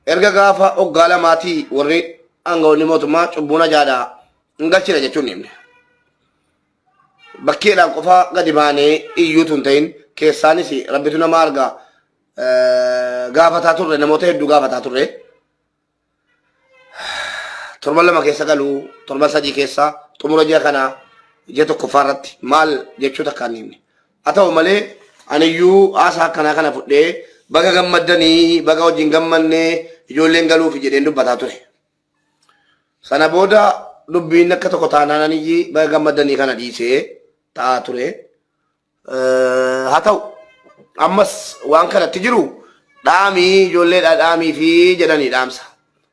Erga gaafa waggaa lamaatii warri aangawoonni mootummaa cubbuun ajaadhaa hin galchine jechuun himne. Bakkeedhaan qofaa gadi baanee iyyuutu hin ta'in keessaanis rabbitu nama arga gaafataa turre namoota hedduu gaafataa turre. Torban 2 keessa galuu torban 3 keessa xumura ji'a kanaa ji'a tokkoffaa irratti maal jechuu takka hin himne. Haa ta'u malee aniyyuu haasaa akkanaa kana fudhee baga gammaddanii baga wajjin gammannee ijoolleen galuufi jedheen dubbataa ture. Sana booda dubbiin akka tokko taanaan aniyyi baga gammaddanii kana dhiisee ta'aa ture. Haa ta'u ammas waan kanatti jiru dhaamii ijoolleedha dhaamii fi jedhanii dhaamsa.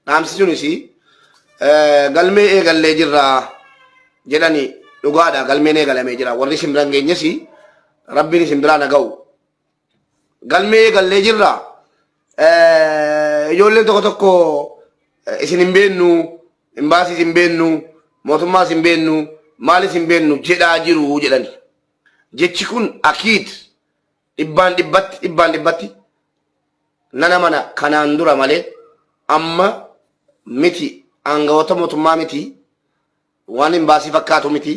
Dhaamsi sunis galmee eegallee jirra jedhanii dhugaadha galmeen eegalamee jira. Warri isin bira hin geenyes rabbiin isin biraan haa ga'u. Galmee eegallee jirra. Ijoolleen tokko tokko isin hin beennu, imbaasiis hin beennu, mootummaas hin beennu, maalis hin beennu jedhaa jiru jedhani. Jechi kun akiid dhibbaan dhibbatti dhibbaan dhibbatti nan amana kanaan dura malee amma miti aangawoota mootummaa miti waan imbaasii fakkaatu miti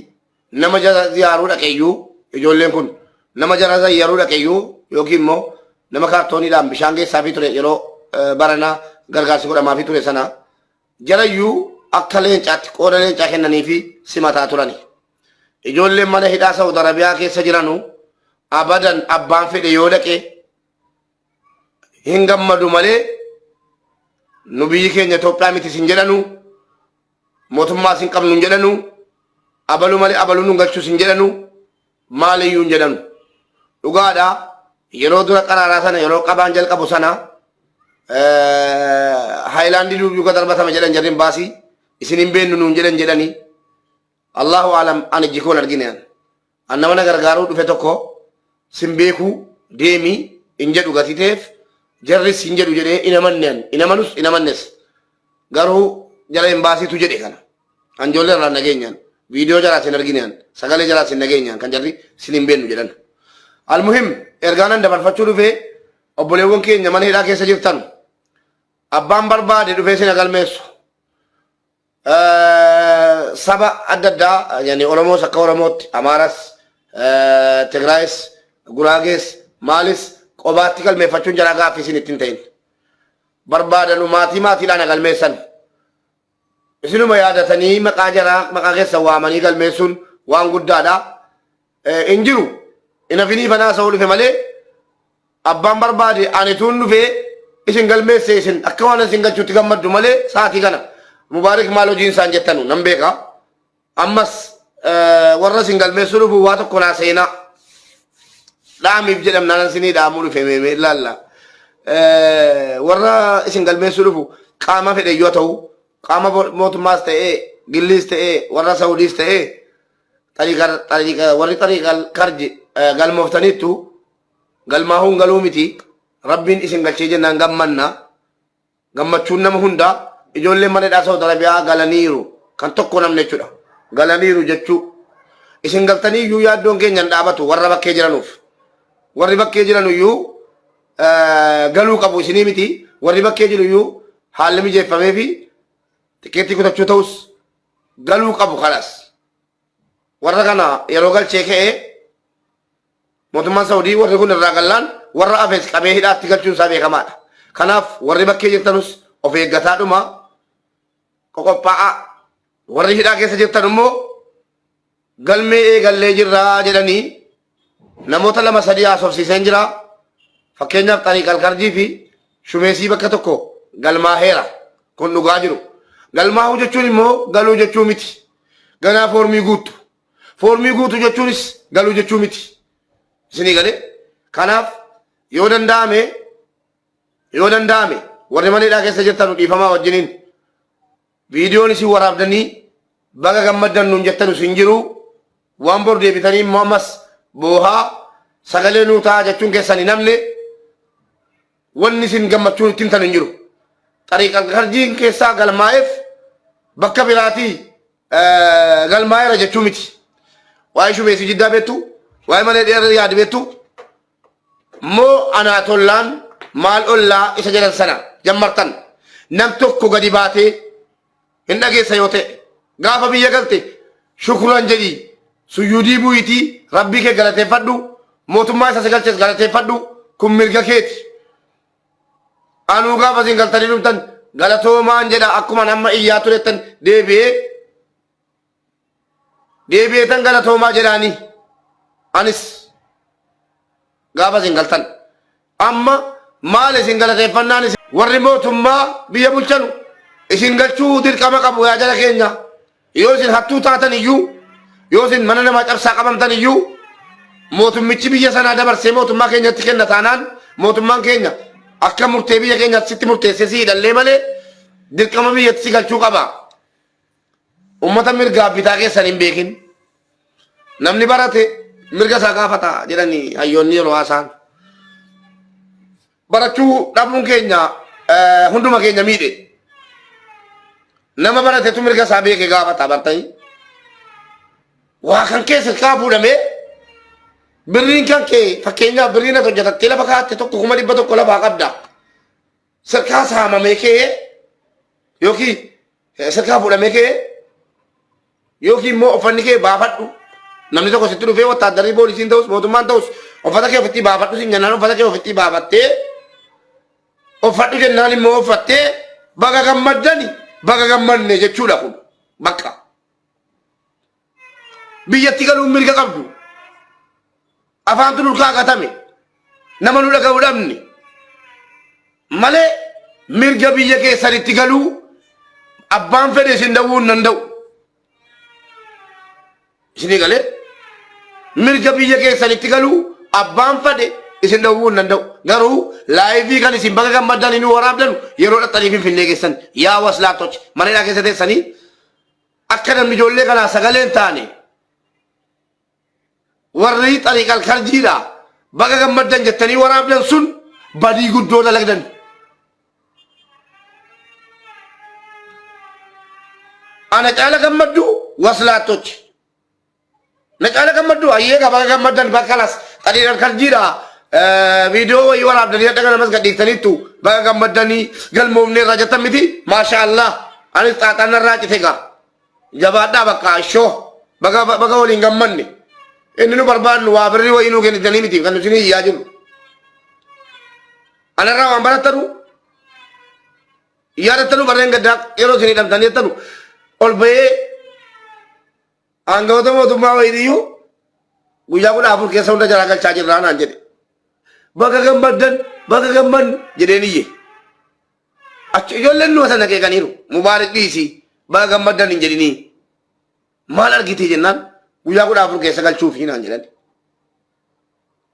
nama jara ziyaaruu dhaqeeyyuu ijoolleen kun nama jara zayyaruu dhaqeeyyuu yookiin immoo nama kaartooniidhaan bishaan geessaafii ture yeroo baranaa gargaarsi godhamaafii ture sana jarayyuu akka leencaatti qooda leencaa kennaniifi simataa turani. Ijoolleen mana hidhaa Saudi Arabiyaa keessa jiranu abadan abbaan fedhe yoo dhaqe hin gammadu malee nu biyyi keenya Itoophiyaa miti sin jedhanu mootummaa sin qabnu hin jedhanu abalu malee abaluu nu galchuu sin jedhanu maaliyyuu hin jedhanu. Dhugaadha yeroo dura qaraaraa sana yeroo qabaan jalqabu sana haayilaandii duuba darbatame jedhan jarri hin baasii isin hin beennu nuun jedhan jedhanii Allahu alam ani iji koon argine an. An nama na gargaaruu dhufe tokko sin beekuu deemi hin jedhu gatii ta'eef jarris hin jedhu jedhee hin amanne an hin amanus hin amannes garuu jara hin baasiitu jedhe kana. An ijoollee irraa nageenyaan viidiyoo jaraas hin argine an sagalee jaraas hin nageenyaan kan jarri sin hin beennu jedhan. Almuhim ergaan an dabarfachuu dhufe obboleewwan keenya mana hidhaa keessa jirtan abbaan barbaade dhufee sin galmeessu. Saba adda addaa yani Oromoos akka Oromootti Amaaras Tigraayis Guraagees maalis qobaatti galmeeffachuun jaraa gaaffii isin ittiin ta'in. Barbaadanu maatii maatiidhaan galmeessan. Isinuma yaadatanii maqaa jaraa maqaa keessa waamanii galmeessuun waan guddaadha. Hin jiru. Hin hafinii fanaa sa'uu dhufe malee abbaan barbaade ani tuun dhufee isin galmeesse isin akka waan isin galchuutti gammaddu malee sa'aatii kana Mubaarik maal hojiin isaan jettanu nan beeka. Ammas warra isin galmeessuu dhufu waa tokko naa seenaa. Dhaamiif jedhamnaan isinii dhaamuu dhufe meemee ilaalla. Warra isin galmeessuu dhufu qaama fedhe yoo ta'u qaama mootummaas ta'ee gilliis ta'ee warra Saudiis ta'ee warri xariiqa karji galmooftaniittu galmaahuun galuu miti rabbiin isin galchee jennaan gammanna gammachuun nama hundaa ijoolleen mana hidhaa Saudi Arabiyaa galaniiru kan tokko namni jechuudha galaniiru jechuu isin galtanii iyyuu yaaddoon keenya hin dhaabatu warra bakkee jiranuuf warri bakkee jiran iyyuu galuu qabu isinii miti warri bakkee jiru iyyuu haalli mijeeffamee fi tikeettii kutachuu ta'us galuu qabu kanas warra kana yeroo galchee ka'ee mootummaan Saudii warri kun irraa gallaan warra afes qabee hidhaatti galchuun isaa beekamaadha. Kanaaf warri bakkee jirtanus of eeggataa dhuma qoqophaa'aa. Warri hidhaa keessa jirtan immoo galmee eegallee jirraa jedhanii namoota 2 3 haasofsiiseen jira. Fakkeenyaaf Xariiq Alkarjii fi Shumeesii bakka tokko galmaaheera. Kun dhugaa jiru. Galmaahuu jechuun immoo galuu jechuu miti. Ganaa foormii guuttu. Foormii guutuu jechuunis galuu jechuu miti. Isinii galee? Kanaaf yoo danda'ame yoo danda'ame warri mana hidhaa keessa jirtan dhiifamaa wajjiniin viidiyoon isin waraabdanii baga gammaddan nuun jettan isin jiru waan bor deebitanii immoo ammas boohaa sagalee nuu ta'a jechuun keessan hin hafne wanni isin gammachuun ittiin tan hin jiru. Xariiqa karjiin keessaa galmaa'eef bakka biraatii galmaa'eera jechuu miti. Waa'ee shumeessi jiddaa beektu, waa'ee mana dheeraa yaadu beektu, moo anaa tollaan maal ollaa isa jedhan sana jammartan. Nam tokko gadi baatee hin dhageessa yoo ta'e gaafa biyya galte shukran jedhii sujudii bu'iitii rabbii kee galateeffadhu mootummaa isa si galches galateeffadhu kun mirga keeti. Anuu gaafa isin galtanii dhuftan galatoomaan jedha akkuma amma iyyaa turettan deebi'ee deebi'eetan galatoomaa jedhaanii anis gaafa isin galtan amma maal isin galateeffannaan isin warri mootummaa biyya bulchanu isin galchuu dirqama qabu yaa jara keenya yoo isin hattuu taatan iyyuu yoo isin mana namaa cabsaa qabamtan iyyuu mootummichi biyya sanaa dabarsee mootummaa keenyatti kenna taanaan mootummaan keenya akka murtee biyya keenyaatti sitti murteessee si hidhallee malee dirqama biyyatti si galchuu qaba. Ummata mirgaaf bitaa keessan hin beekin. Namni barate mirga isaa gaafata jedhanii hayyoonni yeroo haasa'an. Barachuu dhabuun keenya hunduma keenya miidhe. Nama baratetu mirga isaa beeke gaafata bartanii. Waa kan kee sirkaa fuudhamee birriin kan kee fakkeenyaaf birriin ati hojjetattee lafa kaa'atte tokko 100,000 lafaa qabda. Sirkaa saamamee kee yookiin sirkaa fuudhamee kee yookiin immoo uffanni kee baafadhu. Namni tokko sitti dhufee wattaaddarri poolisiin ta'us mootummaan ta'us uffata kee ofitti baafadhu siin jennaan uffata kee ofitti baafattee uffadhu jennaan immoo uffattee baga gammaddani baga gammanne jechuudha kun bakka. Biyyatti galuun mirga qabdu. Afaantu nurkaa gatame. Nama nu dhaga'u dhabne. Malee mirga biyya keessanitti galuu abbaan fedhe isin dhawwuu hin danda'u. Isinii galee mirga biyya keessanitti galuu abbaan fedhe isin dhowwuu hin danda'u. Garuu laayivii kan isin baga gammaddan inni waraabdanu yeroo dhaxxanii finfinnee keessan yaa waslaattoch mana hidhaa keessa teessanii akka namni ijoollee kanaa sagalee hin taane warri xariiqal karjiidha baga gammaddan jettanii waraabdan sun badii guddoo dalagdan. Ana caala gammaddu waslaattochi. Na caala gammaddu ayyee ka baga gammaddan bakkalas xariiqal karjiidha. Viidiyoo wayii waraabdanii hadha kana mas gadhiiftaniittu baga gammaddanii galmoofnee irraa jettan miti maasha Allah anis xaaxaan narraa cite gaa. Jabaadhaa bakka ishoo baga baga waliin gammanne. Inni nu barbaadnu waa birrii wayii nuu kennitanii miti kan nuti iyyaa jirru. Anarraa waan barattanu yaadattanu barreen gaddaa yeroo isin hidhamtanii jettanu ol bahee aangawoota mootummaa wayiiyyuu guyyaa 14 keessa hunda jaraa galchaa jirraa naan jedhe. Baga gammaddan baga gammannu jedheen iyye. Achi ijoolleen numa sana qeeqaniiru. Mubaarik dhiisi baga gammaddan hin jedhinii. Maal argitee jennaan guyyaa 14 keessa galchuufi naan jedhan.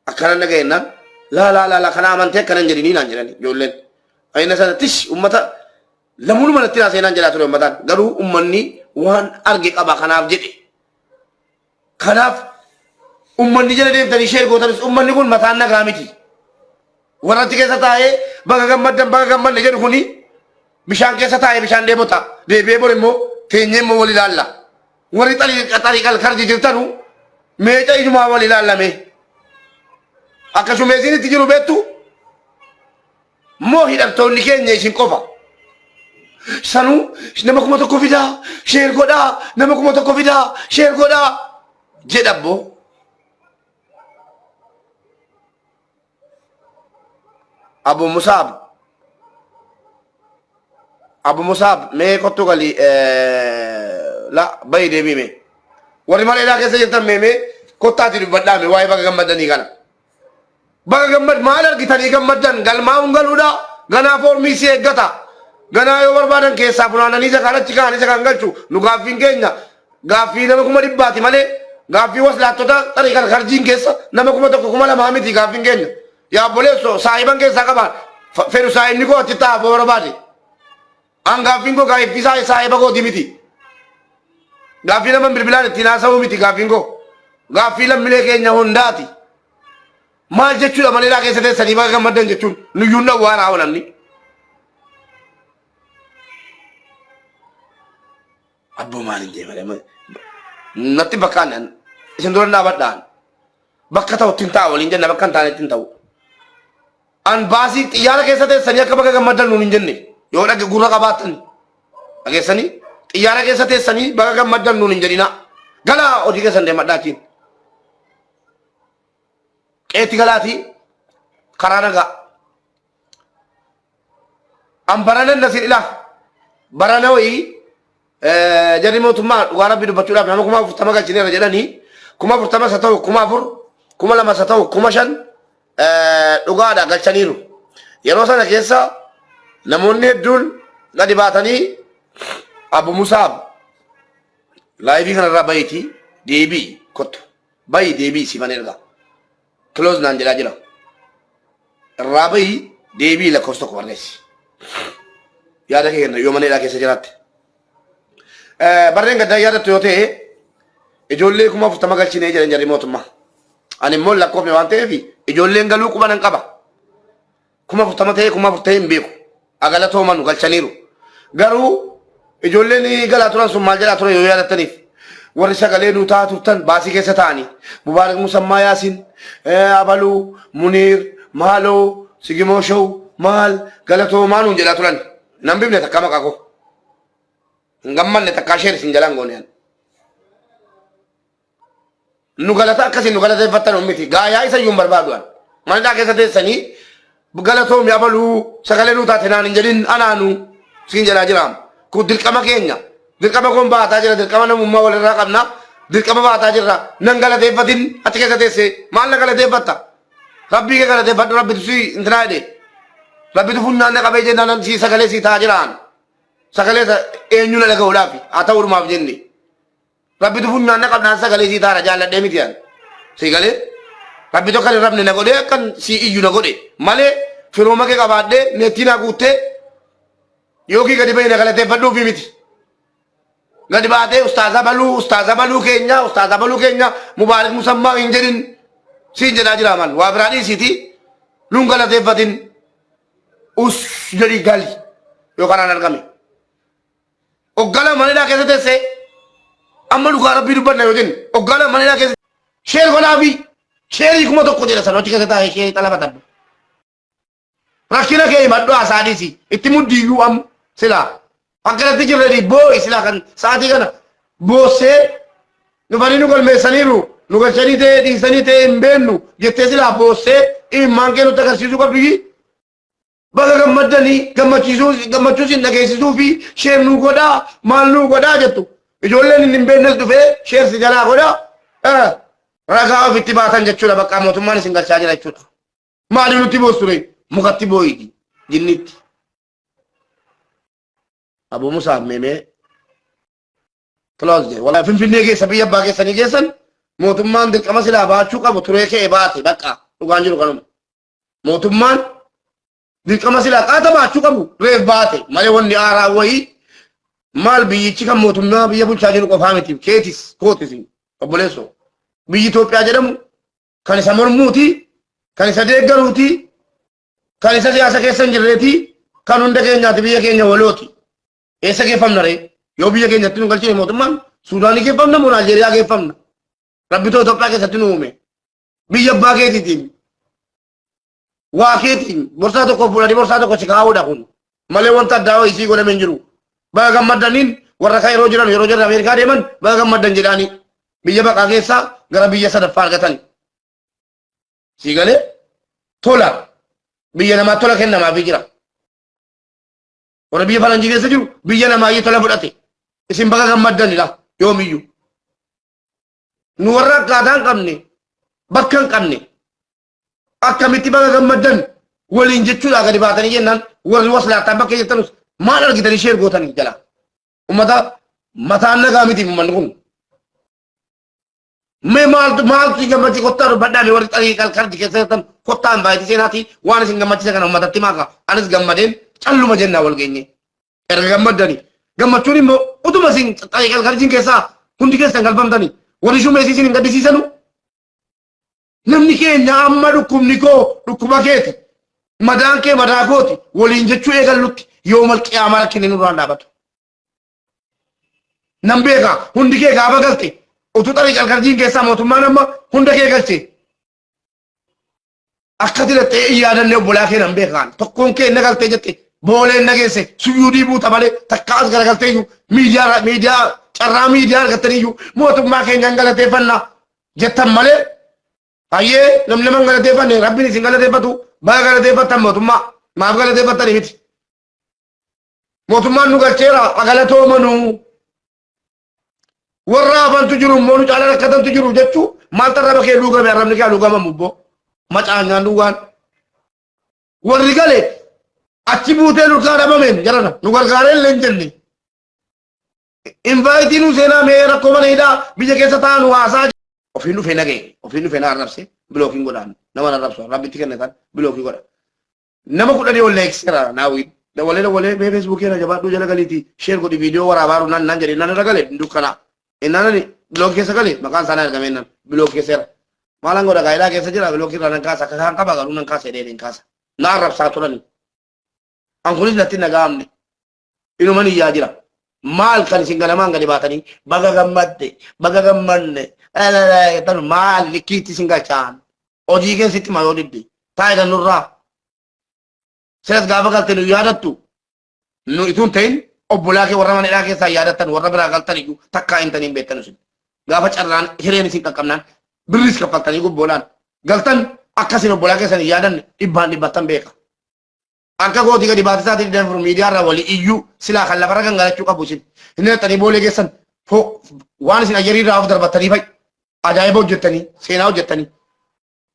Akkana na ga'ennaan laa laa laa laa kana amantee akkana hin jedhinii naan jedhan ijoolleen. Ayina sana tish ummata lamuunuma natti naasee naan jedhaa ture ummataan. Garuu ummanni waan arge qaba kanaaf jedhe. Kanaaf ummanni jala deemtanii sheer gootanis ummanni kun mataan nagaa miti. Warra achi keessa taa'ee baga gammaddan baga gammanne jedhu kuni bishaan keessa taa'ee bishaan dheebota. Deebi'ee bor immoo teenyee immoo wal ilaalla. Warri xariiqal karji jirtanu meeca ijumaa wal ilaallame. Akka shumeesiin itti jiru beektu moo hidhamtoonni keenya isin qofa. Sanuu nama 1000 fidaa sheer godhaa nama 1000 fidaa sheer godhaa jedha abboo. Abu Musaab Abu Musaab mee kottu gali la bayi deebii mee warri mana hidhaa keessa jirtan mee mee kottaati dubbadhaa mee waa'ee baga gammadanii kana baga gammad maal argitanii gammaddan galmaa'uun galuudha ganaa foormii si eeggata ganaa yoo barbaadan keessaa funaananii isa kaan achi kaan isa kaan galchu nu gaaffiin keenya Gaaffii nama 100,000ti malee gaaffii waslaattota xariiqal karjiin keessa nama 1000 2000 miti gaaffiin keenya. Yaa obboleessoo saahiban keessaa qabaa fedhu saahibni koo achitti haa barbaade. An gaaffiin koo gaaffii saahiba kooti miti. Gaaffii nama bilbilaan ittiin haasa'uu miti gaaffiin koo. Gaaffii lammiilee keenya hundaati. Maal jechuudha malee keessa teessanii baga gammaddan jechuun nuyyuun dhawwaaraa namni. Abboo maal hin deemale natti fakkaanne isin dura dhaabadhaan bakka ta'utti hin ta'a waliin jenna bakka hin taanetti hin ta'u. An baasii xiyyaara keessa teessanii akka bakka gammaddan nuun hin jenne. Yoo dhage gurra qabaattan dhageessanii xiyyaara keessa teessanii baga gammaddan nuun hin jedhinaa. Galaa hojii keessan deemadhaa achiin. Qeetti galaatii karaa nagaa. An barana nasin ilaa barana wayii jarri mootummaa dhugaa rabbi dubbachuudhaaf nama 40,000 galchineera jedhanii 40,000 isa ta'u 4,000 2,000 isa ta'u 5,000 dhugaadha galchaniiru. Yeroo sana keessa namoonni hedduun gadi baatanii Abu Musaab laayivii kanarraa bahiitii deebii kottu bahi deebii siifan ergaa. Close naan jedhaa jira. Irraa bahi deebii lakkoofsa tokko barreessi. Yaada kee kenna yoo mana hidhaa keessa jiraatte. Barreen gaddaa yaadattu yoo ta'e ijoollee 40,000 galchinee jedhan jarri mootummaa. Ani immoo lakkoofne waan ta'eef ijoolleen galuu quba nan qaba. 40,000 ta'ee 4,000 ta'ee hin beeku. Agalatoomanu galchaniiru. Garuu ijoolleen galaa turan sun maal jedhaa turan yoo yaadattaniif warri sagalee nuu taa'aa turtan baasii keessa taa'anii Mubaarak Musammaa Yaasin Abaluu Muniir Maaloo Sigimoo Show maal galatoomaa nuun jedhaa turan. Nan bifne takkaa maqaa koo. Hin gammanne takkaa sheer isin jalaan goone. Nu galata akkasiin nu galateeffattan miti. Gaayaa isa iyyuu hin barbaadu an. Mana hidhaa keessa teessanii galatoomi abaluu sagalee nuu taate naan hin jedhin anaanu siin jedhaa jiraam. Kun dirqama keenya. Dirqama koon baataa jira dirqama namummaa walirraa qabna. Dirqama baataa jirra. Nan galateeffatin achi keessa teessee maal na galateeffatta? Rabbii kee galateeffadhu rabbitu si intinaa jedhe. Rabbitu funyaan na qabee jennaan si sagalee si ta'a jiraan. Sagalee eenyu na dhaga'uudhaaf haa ta'uudhumaaf jenne. Rabbitu funyaan na qabnaan sagalee sii taara jaalladhee miti an. Sii galee Rabbitu akkan hin rabne na godhee akkan sii iyyu na godhe malee firooma kee qabaadhee neettii naa guuttee yookiin gadi bahi na galateeffadhuufi miti. Gadi baatee ustaaza baluu ustaaza baluu keenya ustaaza baluu keenya mubaarik musammaa hin jedhin siin jedhaa jira man waa biraa dhiisiiti nun galateeffatin us jedhi gali yoo kanaan argame. Waggaa lama mana hidhaa keessa teessee amma dhugaa rabbii dubbanna yoo jenne waggaa 2 mana hidhaa keessa sheer godhaafi sheerii 1000 jedha sana achi keessa taa'ee sheerii xalafatan. Rakkina kee himadhu haasaa dhiisi itti muddiiyyuu amma silaa akkanatti jirranii boo'i silaa kan sa'aatii kana boossee dhufanii nu galmeessaniiru nu galchanii ta'ee dhiisanii ta'ee hin beennu jettee silaa boossee imimmaan kee nutti agarsiisuu qabdu. Baga gammaddanii gammachiisuu gammachuu isin dhageessisuu fi sheer nuu godhaa maal nuu godhaa jettu. Ijoolleen inni hin beeknes dhufee sheer si jalaa godhaa. Ragaa ofitti baatan jechuudha bakka mootummaan isin galchaa jira jechuudha. Maali nutti boosture mukatti boo'iti jinnitti. Abu Musaaf meemee close jedhe. Walaa Finfinnee keessa biyya abbaa keessanii keessan mootummaan dirqama silaa baachuu qabu turee ka'e baate bakka dhugaan jiru kanuma. Mootummaan dirqama silaa qaata baachuu qabu reef baate malee wanni haaraa wayii maal biyyichi kan mootummaa biyya bulchaa jiru qofaa miti keetis kootis obboleessoo. Biyyi Itoophiyaa jedhamu kan isa mormuuti kan isa deeggaruuti kan isa siyaasa keessa hin jirreeti kan hunda keenyaati biyya keenya walooti. Eessa geeffamna ree? Yoo biyya keenyatti nu galchine mootummaan Suudaanii geeffamna moo Naajeeriyaa geeffamna? Rabbitoo Itoophiyaa keessatti nu uume. Biyya abbaa keetiitiin waa keetiin borsaa tokko fuudhanii borsaa tokko si kaa'uudha kun malee wanta addaa wayii sii godhame hin jiru. Baga gammaddaniin warra kan yeroo jiran yeroo jarri Ameerikaa deeman baga gammaddan jedhaanii biyya baqaa keessaa gara biyya sadaffaa argatan. Sii galee tola biyya namaa tola kennamaafii jira. Warra biyya faranjii keessa jiru biyya namaayyuu tola fudhate. Isin baga gammaddanidha yoomiyyuu. Nu warra akkaataa hin qabne bakka hin qabne akkamitti baga gammaddan waliin jechuudha gadi baatanii jennaan warri waslaattaan bakka jettanus maal argitanii sheer gootanii jala. Ummata mataan nagaa miti uummanni kun. Mee maaltu maaltu isin gammachiise kottaa dubbadhaa mee warri xarii qalqalti keessa jirtan kottaa hin baay'ee seenaatii waan isin gammachiise kana uummatatti maaka anis gammadeen calluma jennaa wal geenye. Erga gammaddanii gammachuun immoo utuma isin xarii qalqaltiin keessaa hundi keessan galfamtanii warri shumeesii isin hin gaddisiisanu. Namni keenya amma dhukkubni koo dhukkuba keeti madaan kee madaa kooti waliin jechuu eegallutti yoo malqiyaamaa rakkinni nurraan dhaabatu. Nan beeka hundi kee gaafa galte utuu xarii qalqaljiin keessaa mootummaan amma hunda kee galche. Akka dilattee hin yaadanne obbolaa kee nan beekaan tokkoon kee na galtee jette Booleen nageesse suyyuudii buuta malee takka as garagaltee iyyuu miidiyaa miidiyaa carraa miidiyaa argattanii iyyuu mootummaa keenyaan galateeffanna jettan malee. Hayyee, namni nama hin galateeffanne rabbiin isin galateeffatu. Baga galateeffattan mootummaa. Maaf galateeffattanii miti. Mootummaan nu galcheera galatoomanuu. Warra hafantu jiru immoo nu caala rakkatantu jiru jechuu maaltu arraba kee luugame? Arrabni kee luugamamu boo macaanyaan duwwaan. Warri gale achi buutee nurkaa dhabameen jarana nu gargaaree illee hin jenne. Invaayitii nu seenaa mee rakkoo mana hidhaa biyya keessa taa'an haasaa ofiin dhufee naga'e, ofiin dhufee na arrabse, bilookiin godhaan. Nama na arrabsu rabbitti kenne kan bilookii godha. Nama 10 ol leekseera naawwiin. Dawalee dawalee mee feesbuukii irra jabaadhuu jala galiiti sheer godhi viidiyoo waraabaaru naan naan jedhe, naan irra gale dukkana. Innaan ani bilookii keessa gale maqaan isaanii argame innaan bilookii keessa jira. Maalan godha gaa'ilaa keessa jira, bilookii irraa nan kaasa akka kaan qaba garuu nan kaasa jedhee hin kaasa. Na arrabsaa turani. An kunis natti hin dhaga'amne. Inuman iyyaa jira. Maal kan isin ganamaan gadi baatanii baga gammadde baga gammanne jettan maal likkiitti isin galchaan? Hojii keessatti maa yoo didde taayitan nurraa silas gaafa galte nu yaadattu nu ituun ta'in obbolaa kee warra mana hidhaa keessaa yaadattan warra biraa galtan iyyuu takkaa hin taniin beektan. Isin gaafa carraan hireen isin qaqqabnaan birris kaffaltanii gubboodhaan galtan akkasin obbolaa keessan hin yaadanne dhibbaan dhibbattan beeka. Akka gootii gadi baatee sa'aatii 24 miidiyaa irraa walii iyyuu silaa kan lafarra gangalachuu qabu isin. Inni dhaqxanii boolee keessan waan isin ayyarii irraa of darbattanii fa'i. Ajaa'iba hojjettanii, seenaa hojjettanii.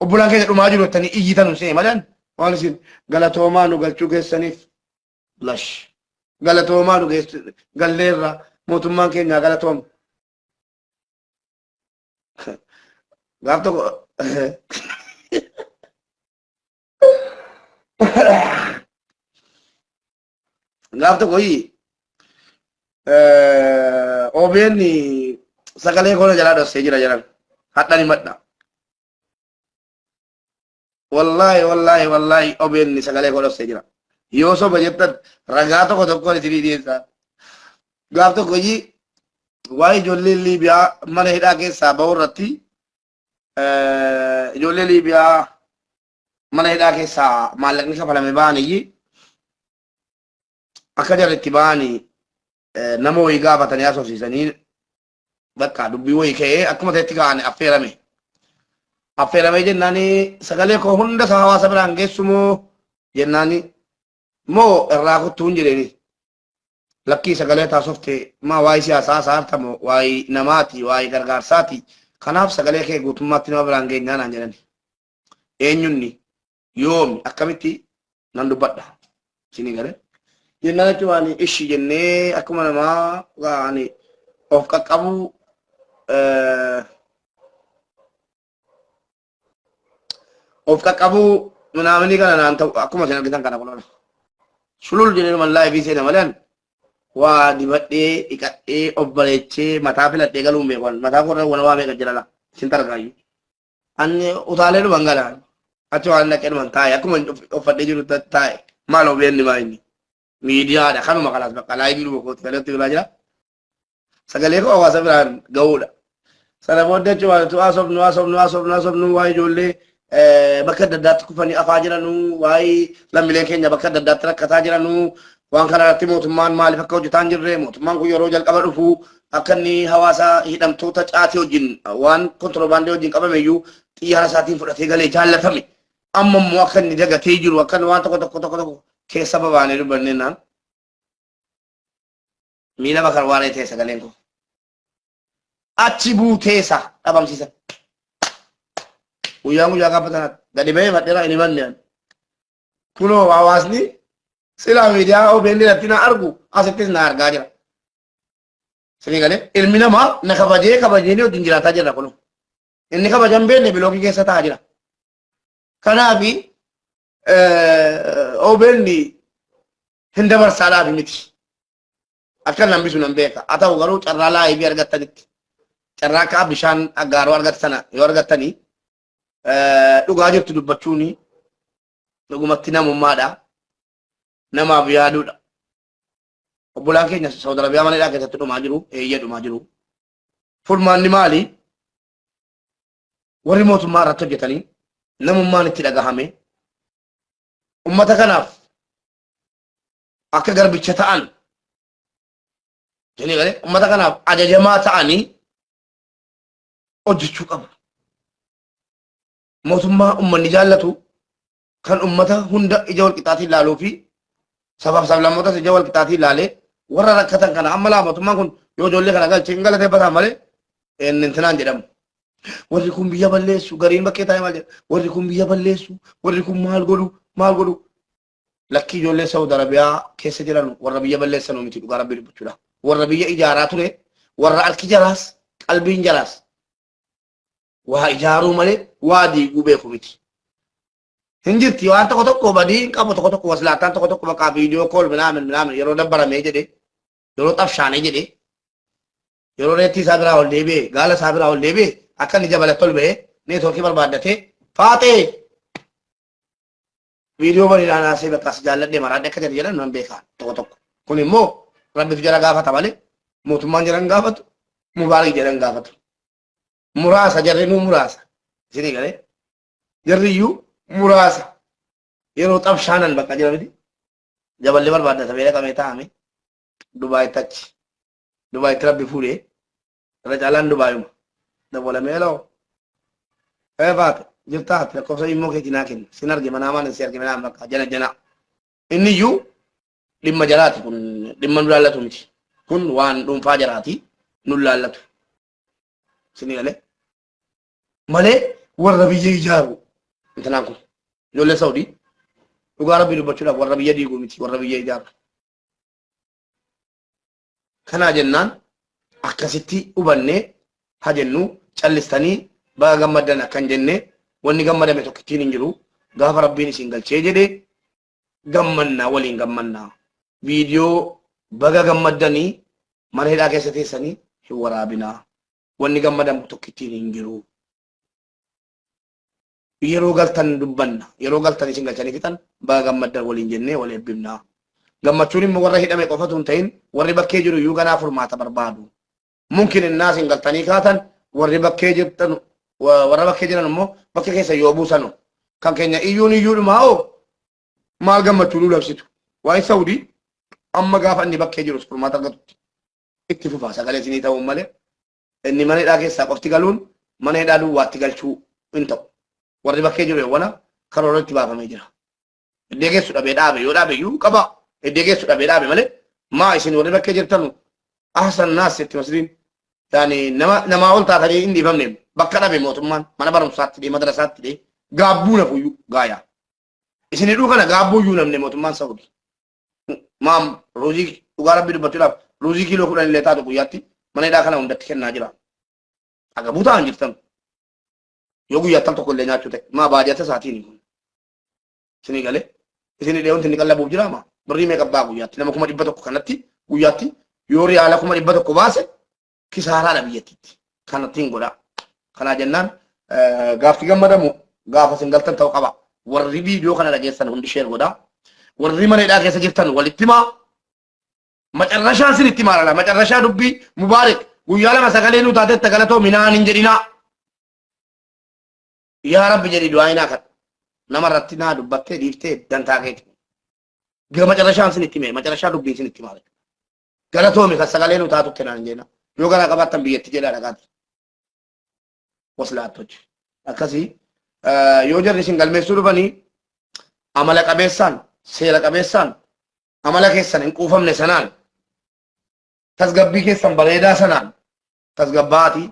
Obbolaan keenya dhumaa jiru jettanii iyyitan hin se'e malee waan isin galatoomaa nu galchuu keessaniif lash. Galatoomaa nu galleerra, mootummaan keenyaa galatooma. Gaaf tokko gaaf tokko OBN sagalee koona jalaa dhossee jira jedhan hadhan himadha. Wallaahi wallaahi wallaahi, OBN sagalee koo dhossee jira. Yoo soba jettan ragaa tokko tokkoon isinii dhiyeessaa. Gaaf tokko waa'ee ijoollee Liibiyaa mana hidhaa keessaa ba'uu irratti, ijoollee Liibiyaa mana hidhaa keessaa maallaqni kafalame ba'aniyyi akka jarri itti ba'anii nama wayii gaafatanii haasofsiisanii bakka dubbii wayii ka'ee akkuma ta'etti ka'an affeerame. Affeeramee jennaan sagalee koo hunda isaa hawaasa biraan geessu moo jennaan moo irraa kuttuun jedheeni. Lakkii, sagalee taasofte maa waa'ee siyaasaa haasa'arta moo waa'ee namaati waa'ee gargaarsaati, kanaaf sagalee kee guutummaatti nama biraan geenyaa naan jedhani. Eenyunni yoomi akkamitti nan dubbadha isinii galee jennaan jechuun ishi jennee akkuma namaa ani of qaqqabuu of qaqqabuu minaaminii kana naan ta'u akkuma isin argitan kana kunuun sulul jedhee man laayivii seena malee waa dibadhee dhiqadhee of bareechee mataa filadhee galuun beeku. Mataa korra waa meeqa jira la isin targaayyuu. Ani utaalee dhuman gala. Achi waan dhaqee dhuman taa'e akkuma uffadhee jiru taa'e. Maal OBN maa inni miidiyaadha kanuma kalaas bakka laayivii dhuma kooti kalatti bilaa jira. Sagalee koo hawaasa biraan ga'uudha. Sana booda jechuun tu haasofnu haasofnu haasofnu haasofnu waa'ee ijoollee bakka adda addaatti kufanii afaa jiranuu, waa'ee lammiileen keenya bakka adda addaatti rakkataa jiranuu, waan kana irratti mootummaan maaliif akka hojjetaa hin jirre, mootummaan kun yeroo jalqaba dhufu akka inni hawaasa hidhamtoota caatii wajjin waan kontiroobaandii wajjin qabame iyyuu xiyyaara isaatiin fudhatee galee jaallatame, amma immoo akka inni dagatee jiru, akka inni waan tokko tokko tokko tokko keessa babaanee dubbannee naan miila bakar waaree ta'e sagaleen koo achi buuteesa dhabamsiisan. Guyyaan guyyaa gaafa sanatti gadi ba'ee fadheera hin himanne ani. Kunoo hawaasni silaa miidiyaa OBN irratti na argu asittis na argaa jira. Sinii galee ilmi namaa na kabajee kabajee wajjin jiraataa jira kunoo. Inni kabajan beekne bilookii keessa taa'aa jira. Kanaafi OBN hin dabarsaadhaaf miti. Akka nan bisu nan beeka. Haa ta'u garuu carraa laayivii argattanitti carraa akka bishaan aggaaroo argatte sana yoo argattanii dhugaa jirtu dubbachuun dhugumatti namummaadha. Namaaf yaaduudha. Obbolaan keenya Saudi Arabiyaa mana hidhaa keessatti dhumaa jiru, eeyyee dhumaa jiru. Furmaanni maali? Warri mootummaa irratti hojjetanii namummaan itti dhagahame ummata kanaaf Akka garbicha ta'an isinii galee ummata kanaaf ajajamaa ta'anii hojjechuu qabu. Mootummaa ummanni jaallatu kan ummata hunda ija wal qixaatiin ilaaluu fi sabaaf sablammootas ija wal qixaatiin ilaalee warra rakkatan kana amma laa mootummaan kun yoo ijoollee kana galche hin galateeffataan malee inni intinaan jedhamu. Warri kun biyya balleessu gariin bakkee taa'ee maal jedha warri kun biyya balleessu warri kun maal godhu maal godhu lakkii ijoollee Saudi Arabiyaa keessa jiran warra biyya balleessanu miti dhugaa rabbii dubbachuudha. Warra biyya ijaaraa ture warra harki jaraas qalbiin jaraas waa ijaaruu malee waa diiguu beeku miti. Hin jirti waan tokko tokko badii hin qabu tokko tokko waslaattaan tokko tokko bakka viidiyoo kool minaamin minaamin yeroo dabbaramee jedhe yeroo xabshaanee jedhe yeroo reettii isaa biraa ol deebi'e gaala isaa biraa ol deebi'e akka inni jabalatti ol ba'ee neetwoorkii barbaaddatee faaxee viidiyoo baniidhaan haasee bakka as jaalladhee maraadhe akka jedhe jedhan nan beekaa tokko tokko. Kun immoo rabbitu jara gaafata malee mootummaan jara hin gaafatu mubaarik jara hin gaafatu. Muraasa jarri nuu muraasa. Isinii galee jarri iyyuu muraasa yeroo xabshaanan bakka jira miti. Jaballi barbaaddata beela qabee taa'ame Dubaayitti achi. Dubaayitti rabbi fuudhee irra caalaan Dubaayuma. Dabalamee loo. Ee baate jirtaa ati lakkoofsa immoo keetii naa kenni. Sin arge manaa maan si arge manaa bakka jana jana. Inni iyyuu dhimma jaraati kun dhimma nu laallatu miti. Kun waan dhuunfaa jaraati nu laallatu. Isin galee. Malee warra biyya ijaaru intalaan kun ijoollee Saudii dhugaa rabbii dubbachuudhaaf warra biyya diiguu miti warra biyya ijaaru. Kanaa jennaan akkasitti hubannee ha jennu callistanii baga gammaddan akkan jenne wanni gammadame tokkittiin hin jiru gaafa rabbiin isin galchee jedhe gammannaa waliin gammannaa. Viidiyoo baga gammaddanii mana hidhaa keessa teessanii hin waraabinaa. Wanni gammadamu tokkittiin hin jiru. Yeroo galtan dubbanna. Yeroo galtan isin galchanii fixan baga gammaddan waliin jennee wal eebbifna. Gammachuun immoo warra hidhame qofatu hin ta'in warri bakkee jiru iyyuu ganaa furmaata barbaadu. Mumkin innaa isin galtanii kaatan warri bakkee jirtan warra bakkee jiran immoo bakka keessa yoo buusanu kan keenya iyyuun iyyuudhumaa hoo maal gammachuu nu labsitu. Waa'ee Saudii amma gaafa inni bakkee jirus furmaata argatutti itti fufaa sagalee isinii ta'uun malee inni mana hidhaa keessaa qofti galuun mana hidhaa duwwaatti galchuu hin ta'u. Warri bakkee jiru eewwana karoora itti baafamee jira. Iddee geessu dhabee dhaabe yoo dhaabe iyyuu qaba. Iddee geessu dhabee dhaabe malee maa isin warri bakkee jirtanu ahsan naas itti masriin yaani nama namaa ol taatanii hin dhiifamne bakka dhabe mootummaan mana barumsaatti dhee madrasaatti dhee gaabbuu nafuyyuu gaayaa. Isin hidhuu kana gaabbuu iyyuu namne mootummaan Saudi. Maam ruuzii dhugaa rabbi dubbachuudhaaf ruuzii kiiloo 10 illee taatu guyyaatti mana hidhaa kana hundatti kennaa jira. Agabuu ta'an jirtan. Yoo guyyaatti al tokko illee nyaachuu ta'e maa baajata isaatiin kun. Isinii galee isinii dhee wanti inni qallabuuf jira maa birrii meeqa baa guyyaatti nama 100,000 kanatti guyyaatti yoo riyaala 100,000 baase kisaaraadha biyyattiitti. Kanatti hin godhaa. Kanaa jennaan gaaffi gammadamu gaafa isin galtan ta'uu qaba. Warri viidiyoo kana dhageessan hundi sheer godhaa. Warri mana hidhaa keessa jirtan walitti himaa. Macarrashaan sin itti maalala. Macarrashaa dubbii Mubaarik guyyaa lama sagalee nuu taateetta galatoo minaan hin jedhinaa. Yaa Rabbi jedhi du'aa hinaa kadhu. Nama irratti naa dubbattee dhiiftee dantaa keeti. Macarrashaan sin itti hime. Macarrashaa dubbiin sin itti maala. Galatoomi kan sagalee nu taatutti naan jeena. Yoo garaa qabaattan biyyatti jedhaa dhaqaati. Waslaattochi. Akkasii yoo jarri isin galmeessuu dhufanii amala qabeessaan seera qabeessaan amala keessan hin quufamne sanaan tasgabbii keessan bareedaa sanaan tasgabbaati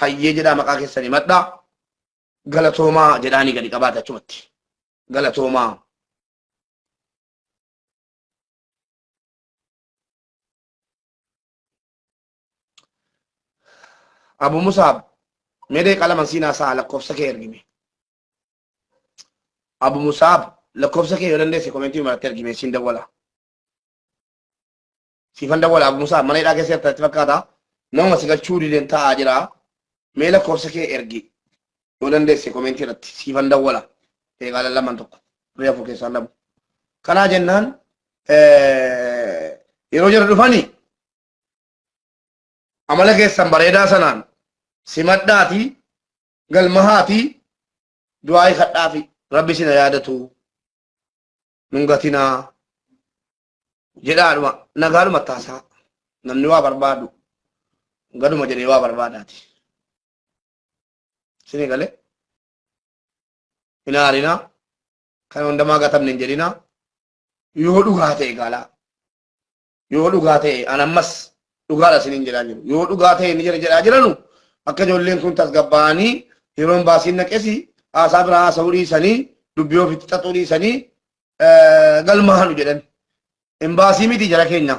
hayyee jedhaa maqaa keessan himadhaa galatoomaa jedhaanii gadi qabaate achumatti galatoomaa. Abu Musaab mee daqiiqaa lama siin haasa'a lakkoofsa kee ergime. Abu Musaab lakkoofsa kee yoo dandeesse komentii maratti ergime siin dawwala. Siifan dawwala Abu Musaab mana hidhaa keessa jirta natti fakkaata. Nama si galchuu dideen taa'aa jira. Mee lakkoofsa kee ergi yoo dandeesse komentii irratti siifan dawwala. Daqiiqaa lamaan tokko reefu keessaan dhabu. Kanaa jennaan yeroo jara dhufanii amala keessan bareedaa sanaan simadhaatii galmahaatii du'aa'ii kadhaafi rabbi isin haa yaadatu nun gatinaa. Jedhaadhuma nagaadhuma taasaa namni waa barbaadu gaduma jedhee waa barbaadaati. Isinii galee hin aarinaa kan hundamaa gatamne hin jedhinaa yoo dhugaa ta'e gaalaa yoo dhugaa ta'e an ammas dhugaadha isiniin jedhaa jiru yoo dhugaa ta'e inni jedha jedhaa jiranu akka ijoolleen kun tasgabbaa'anii yeroon baasiin naqesi haasaa biraa haasa'uu dhiisanii dubbii ofitti xaxuu dhiisanii galmaanu jedhan imbaasii miti jara keenya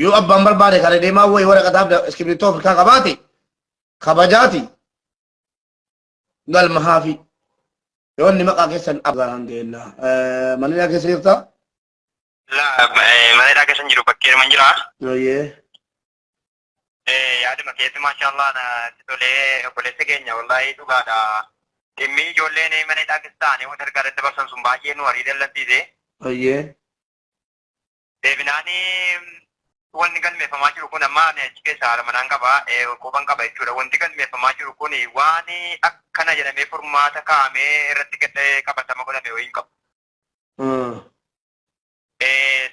yoo abbaan barbaade kana deemaa wayii waraqataaf iskibirtoo Afrikaa qabaate kabajaati galmahaafi yoo inni maqaa keessan alhamdulillah mana hidhaa keessa jirtaa? Laa mana hidhaa keessa hin jiru bakkeedhuma hin jira. Ooyyee. Yaaduma keetti maashaallah natti tolee obboleessa keenya wallaahi dhugaadha. Dhimmi ijoolleen mana hidhaa keessa ta'anii wanta ergaa daddabarsan sun baay'ee nu arii dallansiise. Ooyyee. Deebinaan wanni galmeeffamaa jiru kun amma ani achi keessa haadha manaan qaba quban qaba jechuudha. Wanti galmeeffamaa jiru kun waan akkana jedhamee furmaata kaa'amee irratti qabatama godhame wayii hin qabu.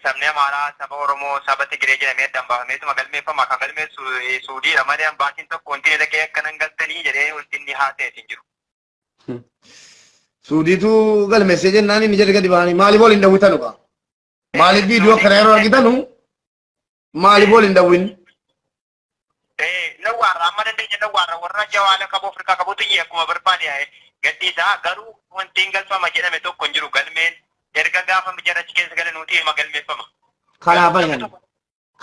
Sabni Amaaraa, saba Oromoo, saba Tigiree jedhamee addaan baafameetuma galmeeffama. Kan galmeessu Suudiidha malee ambaasiin tokko wanti inni dhaqee akkanan galtanii jedhee wanti inni haasa'e hin jiru. Suudiitu galmeessee jennaan inni jedhe gadi bahanii maaliif waliin dawwitanu kaa? Maaliif viidiyoo akkana yeroo argitanu maaliif waliin dawwin? Nawwaarra amma dandeenya nawwaarra warra jawaala qabu Afrikaa qabutu iyyee akkuma barbaade gadhiisa garuu wanti hin galfama jedhame tokko hin jiru galmeen erga gaafa jara achi keessa gale nuti hima galmeeffama. Kanaaf ani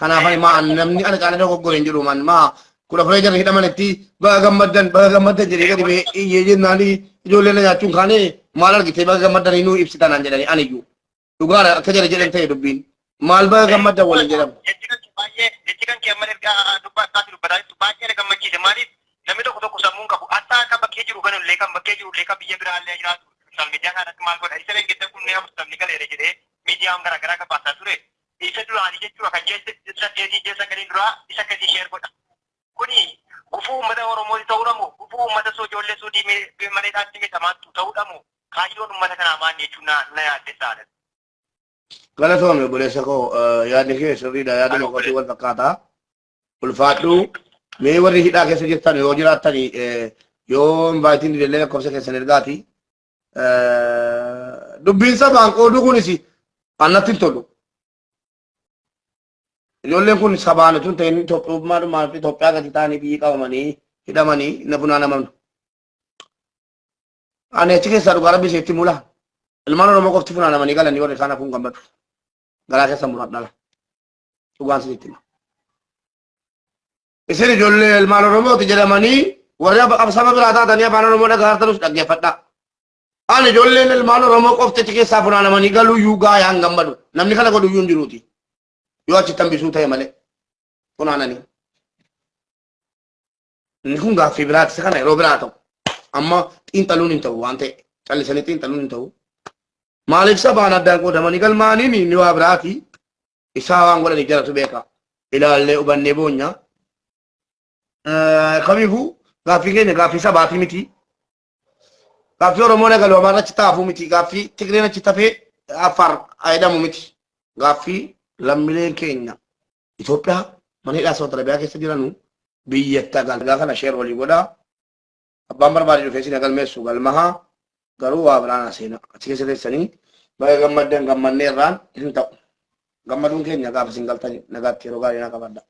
kanaaf ani maa namni ana caalee dogoggore hin jiru man maa kudha afuree jarri hidhamanitti baga gammaddan baga gammaddan jedhee gadi ba'ee iyyee jennaan ijoolleen na nyaachuun kaane maal argitee baga gammaddanii nuu ibsitanaan jedhanii aniyyuu. Dhugaadha akka jara jedhan ta'e dubbiin. Maal baga gammaddan waliin jedhamu. Jechi kan kee baay'ee jechi kan kee amma erga dubbataa dubbataa jirtu baay'ee na gammachiise maaliif namni tokko tokko sammuun qabu hatta akka bakkee jiru kan illee kan bakkee jiru illee kan biyya biraa illee jiraatu social media kanatti maal godha isa dhengedda kunneen afurtamni galeera jedhee miidiyaan garaagaraa gabaasaa ture isa duraanii jechuudha kan ji'a saddeetii ji'a sagalii duraa isa akkasii share godha. Kuni gufuu uummata Oromooti ta'uudha moo gufuu uummata soo ijoollee suudii mana hidhaatti miidhamaattu ta'uudha moo kaayyoon uummata kanaa maal jechuun na na yaaddessaadha. Galatoomi obboleessa koo yaadni kee sirriidha yaaduma kootii wal fakkaata. Ulfaadhu mee warri hidhaa keessa jirtan yoo jiraattan yoo invaayitiin didellee lakkoofsa keessan ergaati. Dubbiin sabaan qooduu kunis annatti hin tolu. Ijoolleen kun sabaan utuu hin ta'in Itoophiyummaadhumaa fi Itoophiyaa gadi ta'anii biyyi qabamanii hidhamanii na funaanaman. Ani achi keessaa dhugaa rabbi isheetti mula. Ilmaan Oromoo qofti funaanamanii galanii warri kaan hafuun gammadu. Garaa keessa muradhala. Dhugaan isinitti hima. Isin ijoollee ilmaan Oromooti jedhamanii warri saba biraa taatanii afaan Oromoo dhagaartanus dhaggeeffadhaa. Ani ijoolleen ilmaan Oromoo qofti achi keessaa funaanamanii galuu iyyuu gaayaan gammadu. Namni kana godhu iyyuu hin jiruuti. Yoo achitti hambisuu ta'e malee funaananii. Inni kun gaaffii biraati. Isa kana yeroo biraa ta'u. Amma xiinxaluun hin ta'u waan ta'e. Callisanii xiinxaluun hin ta'u. Maaliif sabaan addaan qoodamanii galmaaniin inni waa biraati. Isaa waan godhaniif jaratu beeka. Ilaallee hubannee boonya. Kamiifuu gaaffii keenya gaaffii sabaatii miti. Gaaffii Oromoon egalu Amaarri achi taafuu miti. Gaaffii Tigreen achi tafee Affaar jedhamu miti. Gaaffii lammiileen keenya Itoophiyaa mana hidhaa Saawud Arabiyaa keessa jiranu biyyatti agalgaa kana sheer walii godhaa. Abbaan barbaade dhufee isin galmeessu galmahaa garuu waa biraan haseena. Achi keessa teessanii baga gammaddan gammannee irraan hin ta'u. Gammaduun keenya gaafa isin galtani nagaatti yeroo gaarii naa qabadha.